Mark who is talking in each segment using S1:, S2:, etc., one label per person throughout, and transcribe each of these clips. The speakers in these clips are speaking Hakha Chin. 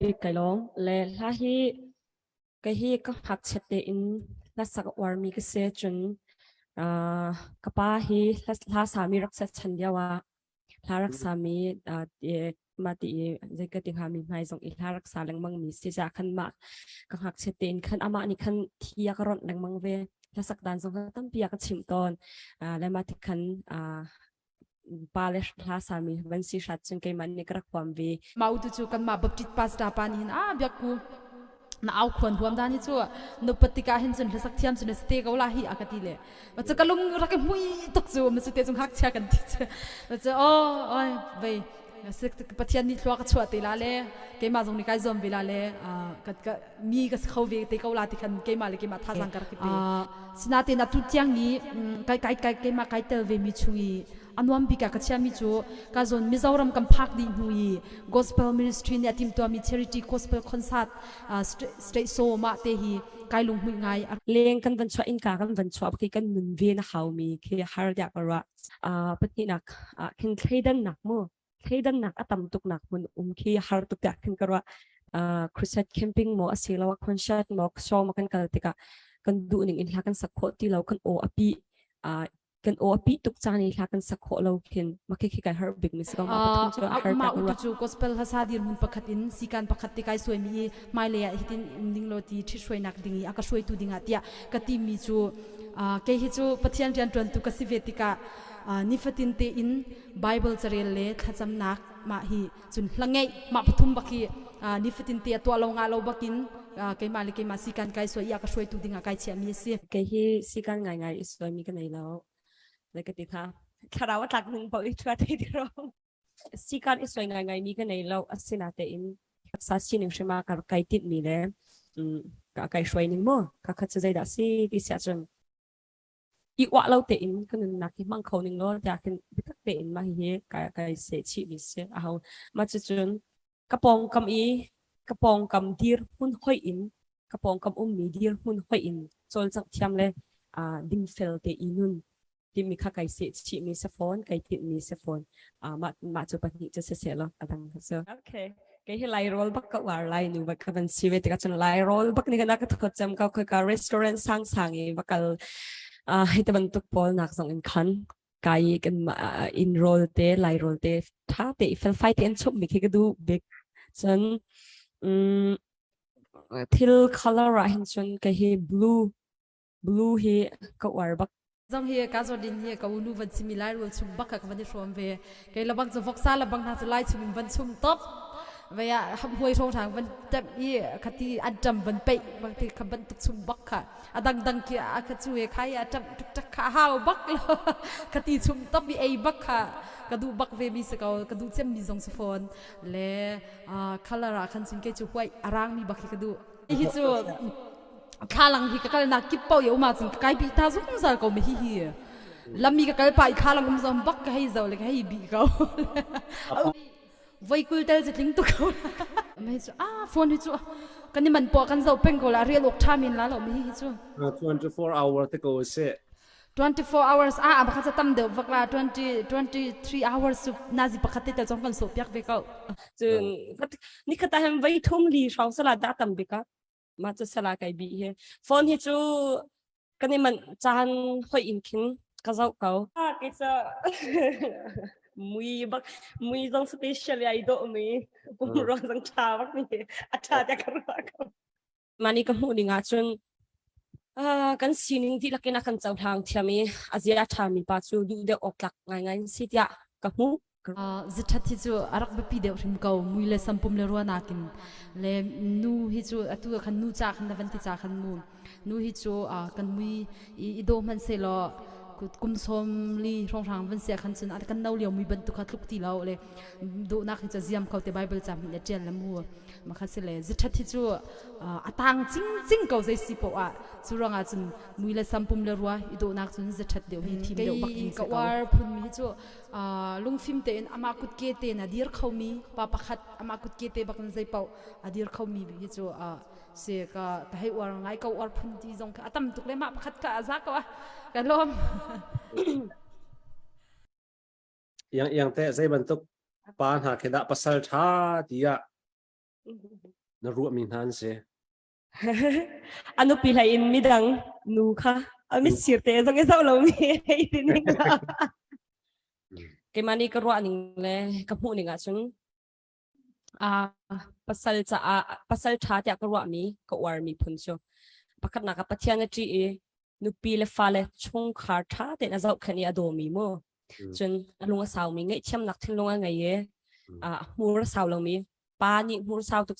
S1: Kai lawm. Le hla hi kei hi ka ngakchiat tein hlasak a uarmi ka si. Cun uh, ka pa hi hla, hla sami rak set chan lio ah hla rak sami uh, mah ti i zei ka ti hnga mi hmai zong i hla rak sa lengmang mi si ca khan mah ka ngakchiat tein khan amah nih khan thi a ka ronh lengmang ve. Hlasak dan zong kha tampi a ka chimh tawn. Uh, le mah ti khan uh, pa le hla sami van si hrat cun keimah nih ka rak huam ve.
S2: Mau tu cu kanmah Baptist pastor pa nih hin a biak ku na au khuan huam dan hi cu nupat tikah hin cun hlasak thiam cu na si te ko la hi a ka ti le ma cu ka lung rak i mui tuk cu ma cu te cung hak chia kan ti cu ma cu oh oi vei Pathian nih thlua ka chuah te la le keimah zong nih kai zuam ve la le ka mi ka si kho ve te ko la ti khan keimah le keimah thazang ka rak i pe sinain atu tiang i kai kai kai keimah kai tel ve mi chung i anuam bik ah ka chia mi cu ka zon Mizoram kan phak dih hnu i gospel ministry nih a timtuah mi charity gospel concert state show mah te hi kai lung hmuih ngai.
S1: Leng kan van chuah innka kan van chuah khi kan nun ve na hau mi khi har tiah ka ruah. Pahnihnak ah khin thleidannak mu thleidannak a tam tuknak hmun um khi har tuk tiah khin ka ruah. Crusade camping maw asiloah concert maw show maw kan kal tikah kan duh ning in hla kan sak khawh ti lo kan aw a pi kan aw a pi tuk caan i hla kan sak khawh lo khin mah khi khi kai har bik mi si ko. Mah pathum cu a har
S2: mah utu cu gospel hlasa dirhmun pakhat in sikan pakhat te kai suai mi i hmailei ah hitin um ding lo ti ṭhithruainak ding i a ka hruaitu ding ah tiah ka ti mi cu kei hi cu Pathian rianṭuantu ka si ve tikah nifatin tein Bible carel le thlacamnak mah hi cun hla ngeih mah pathum bak hi nifatin te a tuah lo nga lo bakin keimah le keimah sikan kai suai i a ka hruaitu ding ah kai chiahmi a si.
S1: Kei hi sikan ngaingai i suaimi ka nei lo. Zei ka ti hnga? Thlarau a tlak ning paoh i ṭhua thei ti ro. Sikan i suai ngaingai mi ka nei lo. Asinatein taksa sining hrim ah ka kai tinhmi le ka kai hruai ning mu ka khat cu zeidah si ti siah cun i uah lo tein ka nunnak hi hmang kho ning law tiah khin biatak tein mah hihi kai kai seh chih mi si a ho mah cucun ka pawngkam i ka pawngkam dir hmun hoih in ka pawngkam ummi dir hmun hoih in cawlcangh thiam le dingfel te i nun timi kha kai seh chihmi si fawn kai tinhmi si fawn mah mah cu pahnih cu siseh law a dang kha cu okay kei hi lai rawl bak ka uar lai nu bak ka van si ve tikah cun lai rawl bak nih kana ka thawt cem ka khoi ka restaurant sang sang i va kal hei te bantuk pawl nak zong in khan kai kan in roll te lai rawl te tha te felfai te an chumh mi khi ka duh bik cun thil color ah hin cun ka hi blue blue hi ka uar bak.
S2: Zong hi ka zawt in hi ka unu van simi lai rul chum bak ka van i hrawm ve kei labang cu voksa labang hna cu lai chum in van chum top vei ah hamhuai hrawng hrang van tem i khati an ṭam van peih bang ti kha bantuk chum bak kha a dang dang ki a kha chu he khai a ṭam tuk tak kha hau bak lo khati chum top i ei bak kha ka duh bak ve mi si ko ka duh cem mi zong si fawn le color ah khan cun kei cu huai arang mi bak hi ka duh hi cu thlalang hi ka kalnak kip paoh i um ahcun ka kai bih ta zungzal ko mi hi hi lammi ka kal pa i thlalang um zong bak ka hei zo le ka hei bih ko voi kul tel cu tling tuk ko mi cu ah phone hi cu kan i man po kan zo peng ko la real ok tha min la lo mi hi cu
S3: 24 hour te ko se
S2: 24 hours a ah pakhat tam deuh vak la 20 23 hours cu nazi pakhat te tel zong kan so piak ve ko
S1: cun nikhat ah hem vai thum li hrawng sala da tam bika mah cu sala kai bi hi phone hi cu kan i manh caan hoih in khin ka zoh ko kei cu mui bak mui zong special ai dawh mi pumrua zong tha bak mi a tha tiah ka ruah ko mani ka hmuh ning ah cun kan sining dihlak in a kan cohlang thiam i a zia a ṭhami pa cu duh deuh awk tlak ngaingai si tiah ka hmuh.
S2: Zithat hi cu a rak biapi deuh hrim ko mui le sampum le ruahnak in le nu hi cu atu ah khan nu ca khan na van ti ca khan mu nu hi cu kan mui i dawh hmanh sehlaw kum sawm li hrawnghrang van sia khan cun kan no lio mui bantuk kha tluk ti lo le dawhnak hi cu ziam ko te Bible ca hmanh a ṭial le mu makha si le zithat hi cu a tang cingcing ko zei si poah ah cu ruangah cun mui le sampum le rua i dawhnak cun zithat deuh hi thim deuh bak ding si ko ka uar phun mi hi cu lungfim tein amah kutke tein a dir khomi pa pakhat amah kutke te bak in zei paoh a dir khomi hi cu si ka ka hei uar ngai ko uar phun ti zong kha a tam tuk le mah pakhat kha a za ko a ka lawm
S3: Iang iang te zei bantuk pa hna khi dah pasal tha tiah? Na ruahmi hna an si.
S1: A nupi hlei in midang nu kha a mitsir te zong i zoh lomi hei ti ning la. Keimah nih ka ruah ning le ka hmuh ning ahcun pasal caah pasal ṭha tiah ka ruahmi ka uarmi phun cu pakhatnak ah Pathian a ṭih i nupi le fale chungkhar ṭha tein a zohkhenh i a dawmi mu. Cun a lung a saumi ngaihthiamnak thinlung a ngei i a hmur a sau lomi pa nih hmur sau tuk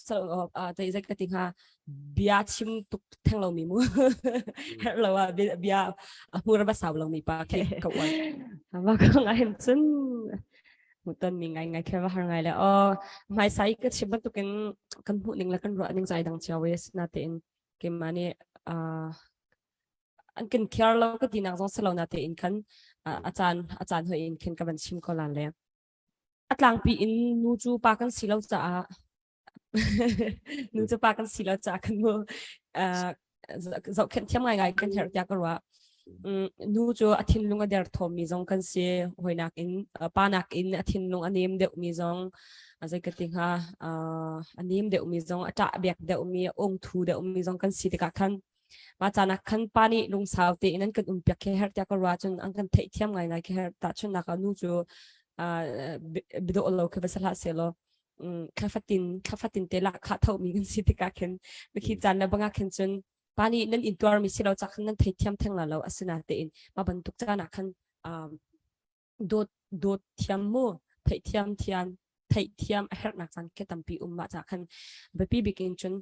S1: zei ka ti hnga bia chim tuk theng lomi mu herh lo ah bia a hmur a va sau lomi pa khi ka uar. Mah kong ah hin cun hmuhton mi ngai ngai khi va har ngai le aw hmaisa i ka chim bantukin kan hmuh ning le kan ruah ning zai dang cio ve natein keimah nih an kan care lo ka tinak zong si lo natein khan a caan a caan hoi in khin ka van chim ko lan le a tlangpi in nu cu pa kan si lo caah nu cu pa kan si lo caah kan mu zohkhenh thiam ngaingai kan herh tiah ka ruah. Nu cu a thinlung a derthawmmi zong kan si hawinak in pa nakin a thinlung a nem deuhmi zong zei ka ti hnga a nem deuhmi zong a ṭah bek deuhmi a ungthu deuhmi zong kan si tikah khan mah caan ah khan pa nih lungsau tein an kan umpiak khi herh tiah ka ruah cun an kan theihthiam ngaingai khi herh tahchunhnak ah nu cu biadawh lo khi va si hlah sehlaw thlafatin thlafatin te lah khah tho mi kan si tikah khin khi caan le bangah khin cun pa nih nan in tuar mi si lo cak nan theithiam theng la lo asina tein ma bantuk caan ah khan dawt dawt thiam mu theihthiam thian theihthiam a herhnak caan ke tampi um ma cha khan biapi bikin cun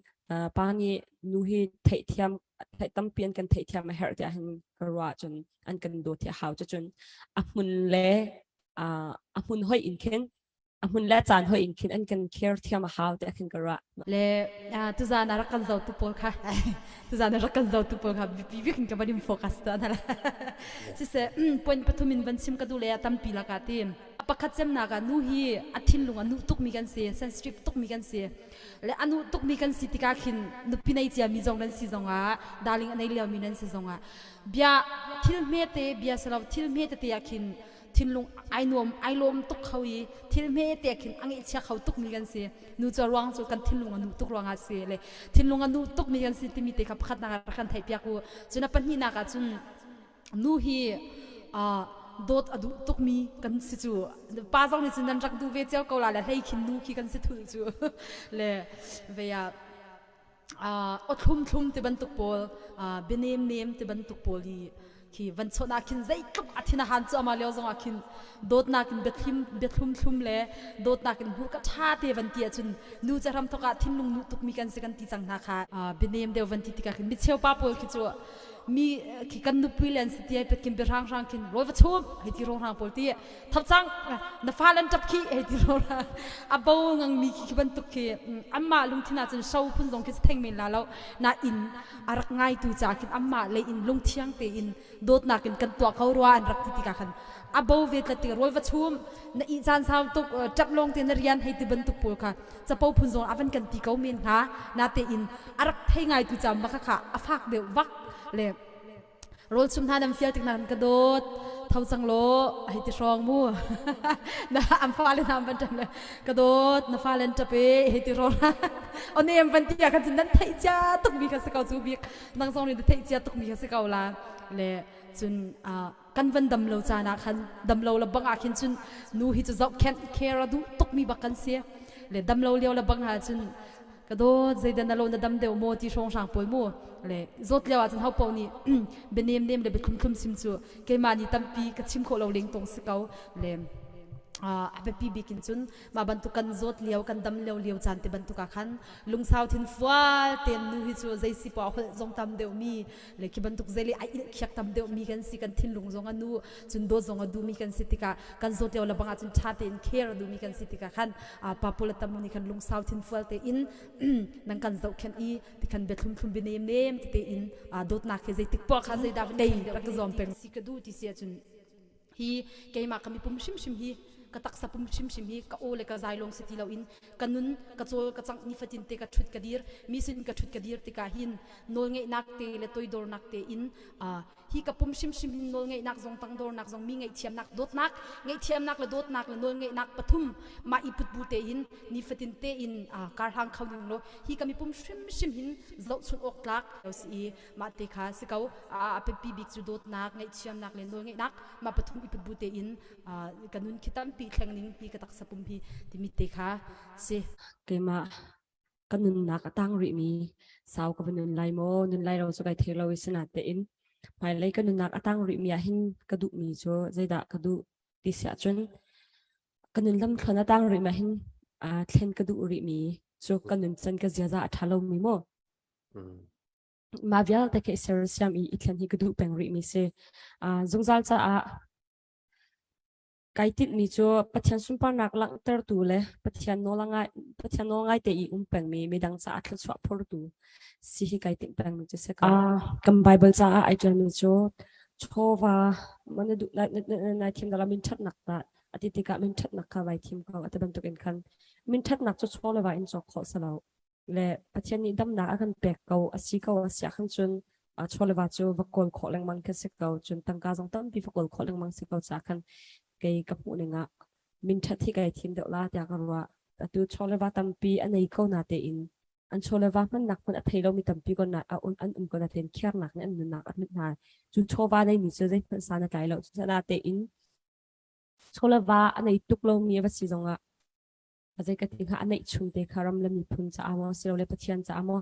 S1: pa nih nu hi theihthiam theih tampi an kan theihthiam a herh tiah hin ka ruah cun an kan dawt hi a hau cun a hmun le a hmun hoi in khin a hmun le caan hoi in khin an kan care thiam a hau tiah khin ka ruah.
S2: Le tuzaan ah rak kan zotu pawl kha tuzaan ah rak kan zotu pawl kha biapi bik in ka van in focus tuah hna la. Siseh point pathum in van chim ka duh le a tampi laka ti. Pakhat cemnak ah nu hi a thinlung a nu tukmi kan si, sensitive tukmi kan si. Le a nu tukmi kan si tikah khin nupi nei ciami zong nan si zongah darling a nei liomi nan si zongah bia thil hmete bia silo thil hme tete ah khin thinlung ai nuam ai lawm tuk kho i thil hme te khin a ngeihchia kho tuk mi kan si nu cu ruang cu kan thinlung a nu tuk ruangah si le thinlung a nu tuk mi kan si timi te kha pakhat nak ah kan theih piak u cun a pahnihnak ah cun nu hi dawt a duh tuk mi kan si cu pa zong nih cun nan rak duh ve cio ko la le hlei khin nu khi kan si thul cu le ve ah awthlum thlum ti bantuk pawl bianem nem ti bantuk pawl hi khi van chawnh ah khin zeitluk a thin a han cu ama lio zong ah khin dawtnak in biathlim biathlum thlum le dawtnak in hmurka ṭha te van ti ahcun nu ca hram thok ah thinlung nu tukmi kan si kan ti cang hna kha bianem deuh van ti tikah khin micheu pa pawl khi cu mi khi kan nupui le an si ti ai pet khin biahrang hrang khin rawl va chum hei ti rong hrang pawl ti Thap cang na fa lan ṭap khi hei ti ro a bo ngang mi khi bantuk khi anmah lungthin ah cun so phun zong khi si theng men la lo na in a rak ngaitu ca khin anmah lei in lungthiang tein dawtnak in kan tuah ko rua an rak ti tikah khan a bo ve tlat tik rawl va chum na ih caan sau tuk ṭap lawng te na rian hei ti bantuk pawl kha capo phun zong avan kan ti ko men hnga na te in a rak thei ngaitu ca ma kha kha a fak deuh vak le Rawl chum hna nan fial tik nan ka dawt tho cang law hei ti hrawng mu na am fale na van ṭam le ka dawt na fale an ṭap e hei ti hrawng onem van ti ah khan cun nan theih cia tuk mi kha si ko cu bik nang zong nih na theih cia tuk mi kha si ko la le cun kan van dam lo caan ah khan dam lo le bang ah khin cun nu hi cu zohkhenh care a duh tuk mi bak kan si le dam lo lio le bang ah cun ka dawt zeidah na lo na dam deuh maw ti hrawnghrang pawl mu le zawt lio ahcun ho paoh nih bianem nem le biathlum thlum sim cu keimah nih tampi ka chim khawh lo leng tong si ko le a biapi bik in cun mah bantuk kan zawt lio kan dam lio lio caan te bantuk ah khan lungsau thin fual ten nu hi cu zei si poah holh zong tam deuh mi le khi bantuk zei le ai ilh tam deuh mi kan si kan thinlung zong a nu cun dawt zong a duh mi kan si tikah kan zawt lio le bang ah cun ṭha tein care a duh mi kan si tikah khan papul tamu nih khan lungsau thinfual tein nan kan zohkhenh i tikhan biathlum thlum bianem nem tete in dawtnak he zeitik poah kha zeidah tei rak ka zuam peng si ka duh ti si ahcun hi keimah ka mipum hrimhrim hi. ka taksa pum hrimhrim hi ka aw le ka zai lawng si ti loin ka nun ka cawl ka cangh nifatin te ka ṭhut ka dir mi sin ka ṭhut ka dir tikah hin nawlngeihnak te le toidornak te in hi ka pum hrimhrim hin nawlngeihnak zong tangdornak zong mi ngaihthiamnak dawtnak ngaihthiamnak le dawtnak le nawlngeihnak pathum mah i put bu tein nifatin tein karhlang kho ning law hi ka mipum hrimhrim hin zohchun awk tlak si i mah te kha si ko. A biapi bik cu dawtnak ngaihthiamnak le nawlngeihnak mah pathum i put bu tein ka nun khi tampi thleng ning hi ka taksa pum hi timi te kha si.
S1: Keimah ka nunnak a tang rihmi sau ka va nun lai maw nun lai lo cu kai thei lo i sinatein hmailei ka nunnak a tang rihmi ah hin ka duhmi cu zeidah ka duh ti si ahcun ka nun lamthluan a tang rihmi ah hin thlen ka duh rihmi cu ka nun can ka ziaza a ṭha lomi maw mah vialte khi sersiam i i thlen hi ka duh peng rihmi si. Zungzal caah kai tinhmi cu Pathian sunparnak langhtertu le Pathian nawl ngai Pathian nawl ngai te i um pengmi midang caah thluachuah phortu si hi kai tinh pengmi cu si ko. Kan Bible caah ai ṭialmi cu chawva na duh nai thim dala min ṭhatnak dah ati tikah min ṭhatnak kha vai thim ko ati bantukin khan min ṭhatnak cu chaw le va in cawk khawh si lo. Le Pathian nih damnak a kan pek ko a si ko a si ah khan cun chaw le va cu va kawl khawh lengmang khi si ko cun tangka zong tampi va kawl khawh lengmang si ko caah khan kei ka hmuh ning ah min ṭhat hi kai thim deuh la tiah ka ruah. Atu chaw le va tampi a nei ko na tein an chaw le va hmannak hmun a thei lomi tampi ko na an um ko na tein khiarnak nih an nunnak a hlut hna. Cu chaw va nei mi cu zeihmanh san a tlai lo. Cucaah tein chaw le va a nei tuk lomi a va si zongah zei ka ti hnga a neih chung te kha ram le miphun caah maw silole Pathian caah maw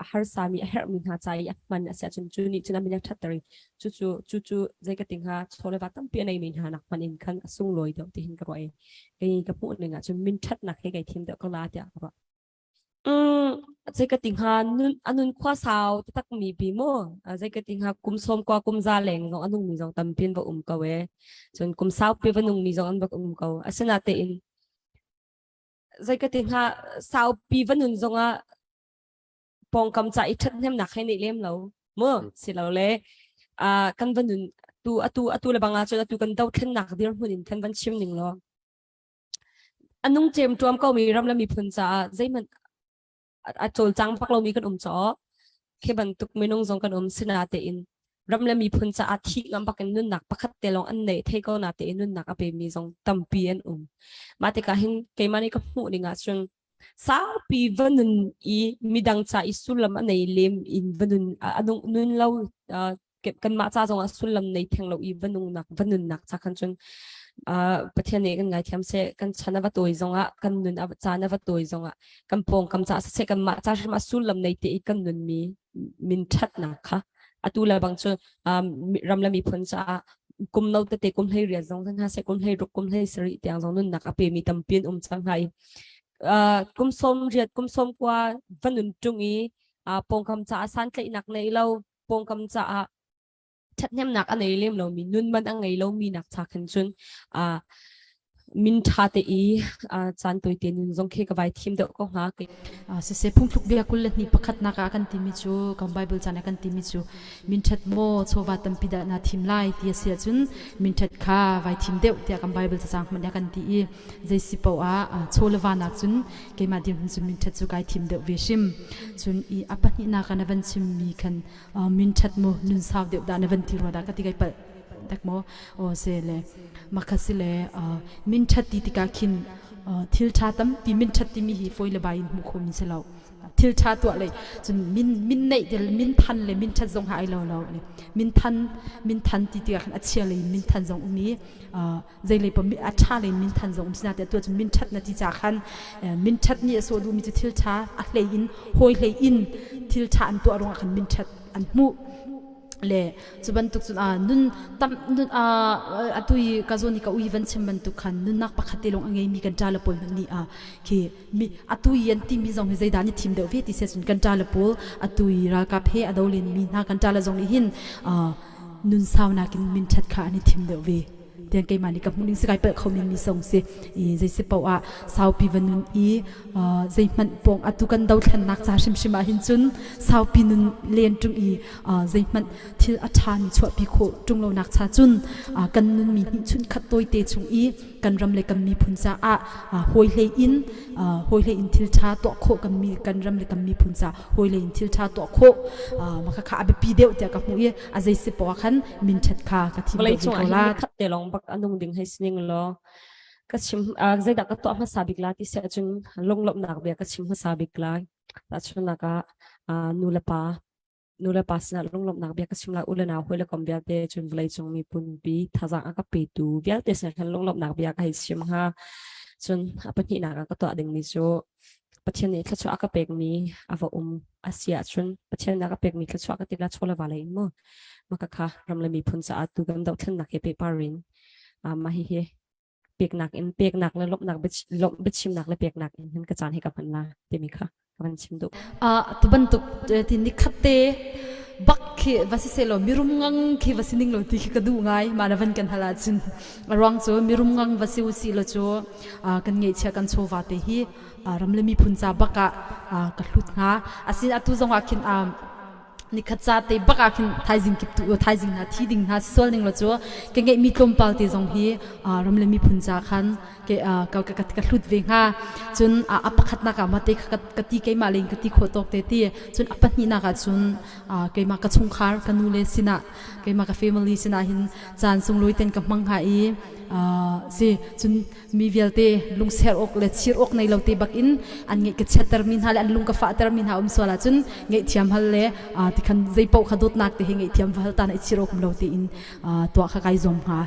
S1: a harsami a herhmi hna ca i a hman a si ahcun cu nih cun a min a ṭhatter i cucu cucu zei ka ti hnga chaw le va tampi a neimi hna nak hmanh in khan a sunglawi deuh ti hin ka ruah i kei ka hmuh ning ahcun min ṭhatnak he kai thim deuh ko la tiah ka ruah. Zei ka ti hnga nun a nun khua sau taktak mi pi mu zei ka ti hnga kum sawm kua kum za leng zong a nungmi zong tampi an va um ko e cun kum saupi va nungmi zong an va um ko asinatein zei ka ti hnga saupi va nun zongah pawngkam ca i ṭhathnemnak he nih lem lo mu silole kan va nun tu atu atu le bang ahcun atu kan dothlennak dirhmun in khan van chim ning law a nung cem tuam ko mi ram le miphun caah zeihmanh a cawlcang bak lomi kan um caw khi bantuk minung zong kan um sinatein ram le miphun caah thih ngam bakin nunnak pakhat te lawng an neih thei ko na tein nunnak a pemi zong tampi an um mah tikah hin keimah nih ka hmuh ning ah cun saupi va nun i midang ca i sullam a nei lem in va nun a nun lo kanmah ca zongah sullam nei theng lo i va nungnak va nunnak cha khan cun Pathian nih kan ngaithiam seh kan chan a va tawi zongah kan nun a caan a va tawi zongah kan pawngkam ca siseh kanmah ca hrim ah sullam nei te i kan nunmi min ṭhatnak kha atu le bang cu ram le miphun caah kum no tete kum hlei riat zong hna seh kum hlei ruk kum hlei sarih tiang zong nunnak a pemi tampi an um cang hna i kum sawm riat kum sawm kua va nun ṭung i pawngkam caah santlaihnak nei lo pawngkam caah ṭhathnemnak a nei lem lomi nun man a ngei lomi nak cha khan cun min ṭha te i caan tawite nun zong khi ka vai thim deuh ko hnga.
S2: Siseh phungthluk bia 22 pakhatnak ah kan timi cu kan Bible caan ah kan timi cu min ṭhat maw chawva tampi dah naa thim lai ti a si ahcun min ṭhat kha vai thim deuh tiah kan Bible cacang hmanh ah kan ti i zei si paoh ah chaw le va nak cun keimah dirhmun cun min ṭhat cu kai thim deuh ve hrim. Cun i a pahnihnak ah na van chimmi khan min ṭhat mu nun sau deuh dah na van ti rua dah ka ti kai palh dek maw aw se le makha si le min ṭhat ti tikah khin thil ṭha tampi min ṭhat timi hi fawi le bai in hmuh khawh mi si lo thil ṭha tuah le cun min min neih tel min than le min ṭhat zong ha ai lo lo min than min than ti tikah khan a chia lei min than zong um i zeilei pa a ṭha lei min than zong um sina te tu cun min ṭhat na ti ca khan min ṭhat nih a sawh duhmi cu thil ṭha a hlei in hawi hlei in thil ṭha an tuah ruangah khan min ṭhat an hmuh le cu bantuk cun nun tam nun atu i ka zawn i ka ui van chim bantuk khan nunnak pakhat te lawng a ngeimi kan ṭa le pawl hmanh nih khi mi atu i an timi zong hi zeidah an i thim deuh ve ti se cun kan ṭa le pawl atu i ralkap he a do len mi hna kan ṭa le zong nih hin nun saunak in min ṭhat kha an i thim deuh ve. Tiang keimah nih ka hmuh ning si kai palh kho men mi song si. I zei si paoh ah saupi va nun i zeihmanh pawng atu kan dothlennak ca hrimhrim ah hin cun saupi nun len ṭung i zeihmanh thil a ṭhami chuahpi khawh ṭung lonak cha cun kan nunmi hnihchun khat tawite chung i kan ram le kan miphun caah hawi hlei in hawi hlei in thil ṭha tuah khawh kan mi kan ram le kan miphun caah hawi hlei in thil ṭha tuah khawh maka kha a biapi deuh tiah ka hmuh i a zei si poah khan min ṭhat kha ka thim deuh ve ko la.
S1: Khat te lawng bak a nung ding hei sining law ka chim zeidah ka tuah hmasa bik la ti si ahcun lunglawmhnak bia ka chim hmasa bik lai. Tahchunhnak ah nu le pa nu le pa sinah lunglawmhnak bia ka chim lai u le nau hawi le kom vialte cun vawleicung miphun pi thazaang a ka petu vialte sinah khan lunglawmhnak bia ka hei chim hnga. Cun a pahnihnak ah ka tuah dingmi cu Pathian nih thluachuah a ka pekmi a va um a si ahcun Pathian nih a ka pekmi thluachuah ka ti la chaw le va lei in mu maka kha ram le miphun caah tu kan dohthlennak he pehpar in mah hihi peknak in peknak le lawmhnak lawmh biachimnak le peknak in hin ka caan hi ka hman la timi kha ka van chim duh.
S2: Tu bantuk ti nikhat te bak khi va si selaw mirum ngang khi va si ning lo ti khi ka duh ngai ma na van kan hal ahcun a ruang cu mirum ngang va si u si lo cu kan ngeihchia kan chawva te hi ram le miphun ca bak ah ka hlut hnga asin atu zong ah khin nikhat ca te bak ah khin thaizing kip tu thaizing hna thi ding hna sual ning lo cu ka ngeih mi tlawmpal te zong hi ram le miphun ca khan ke ka ka ka hlut ve hnga cun a pakhatnak ah mate ka ka ti keimah lein ka ti khawh tawk te ti cun a pahnihnak ah cun keimah ka chungkhar ka nu le sinah keimah ka family sinah hin caan sunglawi ten ka hmang hnga i si cun mi vialte lungser awk le chir awk nei lo te bak in an ngeih ka chiatter mi hna le an lung ka fahter mi hna um sual ahcun ngaihthiam hal le tikhan zei paoh kha dawtnak te he ngaihthiam va hal ta na i chir awk um lo te in tuah kha kai zuam hnga.